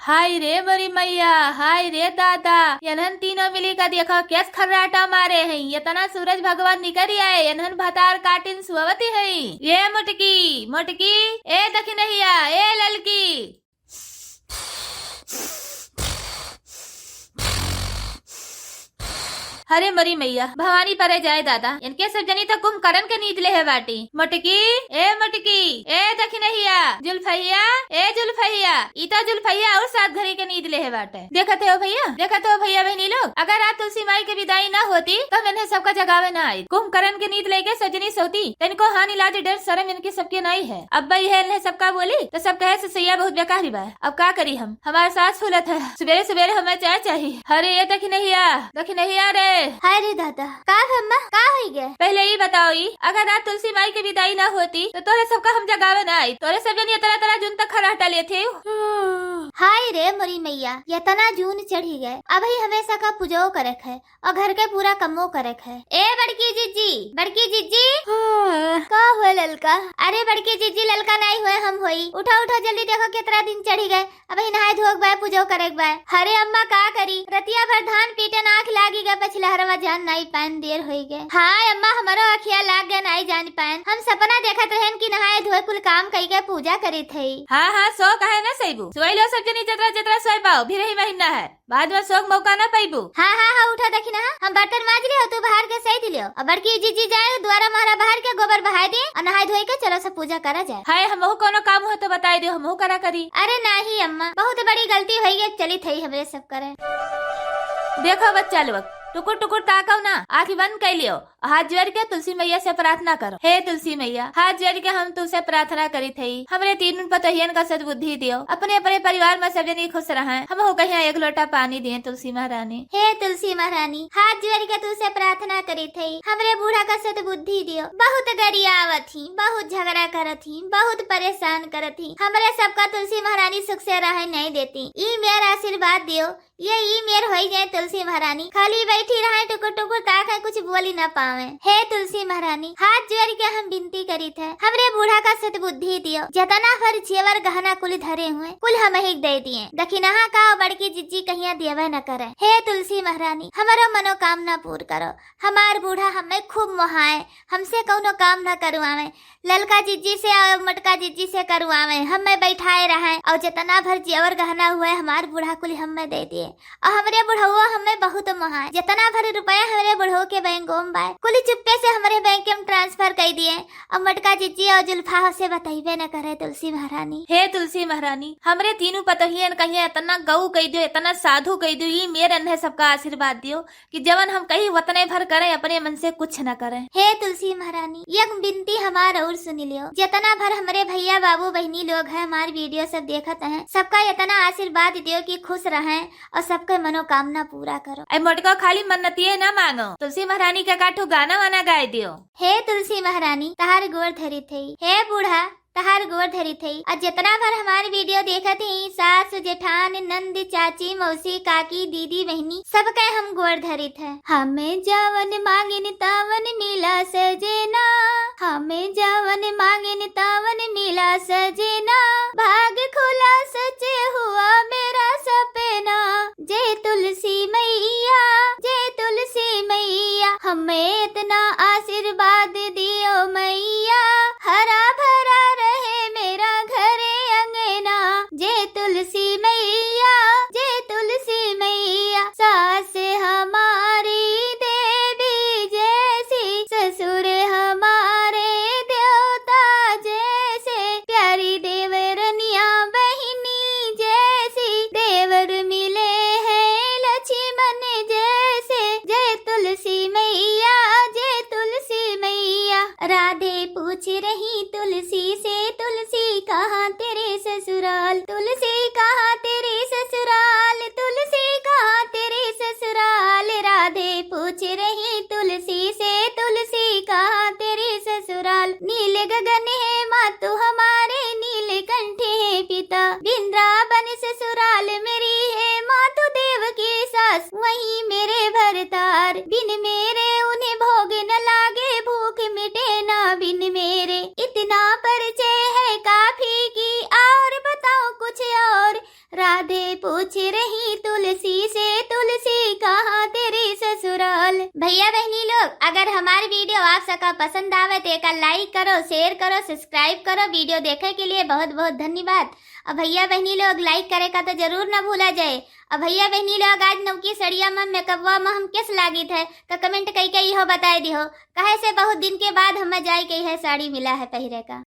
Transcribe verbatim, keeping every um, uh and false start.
हाय रे मोरी मैया, हाय रे दादा, एनहन तीनों मिली का देखो केस खर्राटा मारे हैं। एतना सूरज भगवान निकरी आए, एनहन भतार काटिन सुअवती हैं। ए मोटकी, मोटकी, ए दखिनहिया, ए ललकी। हरे मोरी मैया, भवानी परे जाए दादा, इनके सब जनी तो कुंभकरन के नींद लेहे बाटी। मोटकी, ए मोटकी, ए दखिनहिया, जुल्फहिया, ए जुल्फहिया, ई तो जुल्फहिया और सात घरी के नींद लेहे बाटे। देखत हो भैया, देखत हो भैया बहनी लोग, अगर आज तुलसी माई के विदाई ना होती तो हम इन्हें सबका जगावे ना आई। कुंभकरन के नींद लेके सब जनी सोती, तनिको हानि लाज डर शर्म इनके सबके नाई है। अब भाई है इन्हें सबका बोली तो सब कहे ससैया बहुत बेकारी बा। अब का करी हम, हमार सास फूलत है, सुबेरे सुबेरे हमें चाय चाही। अरे ये दखिनहिया, दखिनहिया रे। हाय रे दादा, का अम्मा, का होई गए? पहले ई बताओ ई, अगर आज तुलसी माई के विदाई ना होती तो तोरे सबका हम जगावे ना आई। तोरे सब जनी इतना तरह जुन तक खराटा लेते हो। हाय रे मोरी मैया, इतना जून चढ़ी गए, अबही हमें सबका पूजो करे है और घर के पूरा कमो करे है। ए बड़की जिज्जी, बड़की जिज्जी। हाँ। का हो ललका? अरे बड़की जिज्जी, ललका नाई हुए, हम होई। उठा उठा जल्दी, देखो कितना दिन चढ़ी गए, अबही नहाए धोए के बाय, पूजो करे के बाय। अरे अम्मा का करी, रतिया भर धान पीटे ना आँख लागी गए, पछिलहरवा जान नाई पाएन, देर होई गए। हाय अम्मा, हमरो अखिया लाग गए, नाई जान पाएन। हम सपना देखत रहेन कि नहाए धोए कुल काम कई के पूजा करित हई। हाँ हाँ, सो कहे ना सैबू, सोई लो सब जनी जतरा जतरा सोई पाओ, भी रही महीना है। बाद में सोक मौका ना पाइबू। हाँ, हाँ, हाँ, उठा दखिनहा, हम बर्तन माज लियो, तू बहार के सही दिलियो। और बड़की जिज्जी जाए, दुआरा मोहरा बहार के गोबर बहाए दे और नहाए धोए के चलो सब पूजा करा जाए। हाय, हमहू कोनो काम हो तो बताई दियो, हमहू करा करी। अरे नाही अम्मा, बहुत बड़ी गलती होई गई, चली थई हमरे सब करे। देखो बच्चा लोग, टुकुर टुकुर ताकव ना, आँखी बंद कर लियो। हाथ जोड़ के तुलसी मैया से प्रार्थना करो। हे तुलसी मैया, हाथ जोड़ के हम तुमसे प्रार्थना करित हई, हमरे तीनों पतोहियन का सद्बुद्धि दियो, अपने अपने परिवार में सब जनी खुश रहें, हमहू कहिया एक लोटा पानी दिए तुलसी महारानी। हे तुलसी महारानी, हाथ जोड़ के तुमसे प्रार्थना करित हई, हमरे बूढ़ा का सद्बुद्धि दियो, बहुत गरियावत ही, बहुत झगड़ा करत ही, बहुत परेशान करत ही, हमरे सबका तुलसी महारानी सुख से रहे नहीं देती, ई मेरा आशीर्वाद दियो। ये ई मेर होई जाए तुलसी महारानी, खाली बैठी रहे, टुकुर टुकुर ताके, कुछ बोली ना पावे। हे तुलसी महारानी, हाथ जोड़ के हम विनती करित है, हमरे बूढ़ा का सद्बुद्धि दियो, जतना भर जेवर गहना कुल धरे हुए, कुल हमही के दे दिए। दखिनहा का बड़की जिज्जी कहिया देवे न करे। हे तुलसी महारानी, हमरो मनोकामना पूर करो। हमार बूढ़ा हमें खूब मोहाए, हमसे कौनो काम न करवावे, ललका जिज्जी से और मोटका जिज्जी से करवावे, हमें बैठाए रहे और जितना भर जेवर गहना हुए हमार बूढ़ा कुल हमें दे दिए। और हमरे बुढ़ऊ हमें बहुत मोहाए, जितना भर रुपया हमरे बुढ़ऊ के बैंकों में बाय, कुल चुप्पे से हमरे बैंक में ट्रांसफर कर दिए। और मोटका जिज्जी और जुल्फा से बतइबे न करे तुलसी महारानी। हे तुलसी महारानी, हमरे तीनों पतोहियन कहिया इतना गऊ कह दियो, इतना साधु कह दियो, ई मेर अन्हे सबका आशीर्वाद दियो कि जवन हम कही वतने भर करें, अपने मन से कुछ न करें। हे तुलसी महारानी, एक विनती हमार और सुन लियो। जितना भर हमरे भैया, बाबू, बहिनी लोग हैं, हमार वीडियो सब देखत हैं, सबका इतना आशीर्वाद दियो कि खुश रहें और सबके मनोकामना पूरा करो। ऐ मोटको खाली मन्नतिये ना मांगो, तुलसी महारानी का काठू गाना वाना गाए दियो। हे तुलसी महारानी, तहार गोर धरित हई। हे बूढ़ा, तहार गोर धरित हई। और जितना भर हमार वीडियो देखत ही, सास, जेठान, नंद, चाची, मौसी, काकी, दीदी, बहिनी, सबके हम गोर धरित है। हमें जवन मांगिन तवन मिला सजना, हमें जवन मांगिन तवन मिला सजना, भाग खुला सच हुआ मेरा सपना। जय तुलसी मैया, जय तुलसी मैया, हमें इतना आशीर्वाद दियो मैया, हरा भरा रहे मेरा घरे अंगना। जय तुलसी मैया, जय तुलसी मैया, सास हमारी देवी जैसी, ससुर हमारे देवता जैसे, प्यारी देवरनिया बहिनी जैसी, देवर मिले हैं लक्ष्मण जैसे। जय तुलसी मैया, जय तुलसी मैया। राधे पूछ रही तुलसी से, तुलसी कहाँ तेरे ससुराल, तुलसी कहाँ तेरे ससुराल, तुलसी कहाँ तेरे ससुराल। राधे पूछ रही तुलसी से, तुलसी कहाँ तेरे ससुराल। नील गगन है मातु हमारे, नीलकंठ है पिता। वृंदावन ससुराल मेरी है, मातु देवकी सास वहीं मेरे भरतार। बिन मेरे उन्हें भोग न लागे, भूख मिटे ना बिन मेरे। इतना परिचय है काफी कि पूछ रही तुलसी से, तुलसी कहाँ तेरे ससुराल। भइया बहिनी लोग, अगर हमार video आप सका पसंद आवे तो एका like करो, share करो, subscribe करो। Video देखे के लिए बहुत बहुत धन्यवाद। और भइया बहिनी लोग, like करे का तो जरूर ना भूला जाए। और भइया बहिनी लोग, आज नवकी सड़िया में मेकअपवा में हम किस लागित है तो comment कई के इहो बताए दिहो, कहे से बहुत दिन के बाद हमें जाए के है साड़ी मिला है पहिरे का।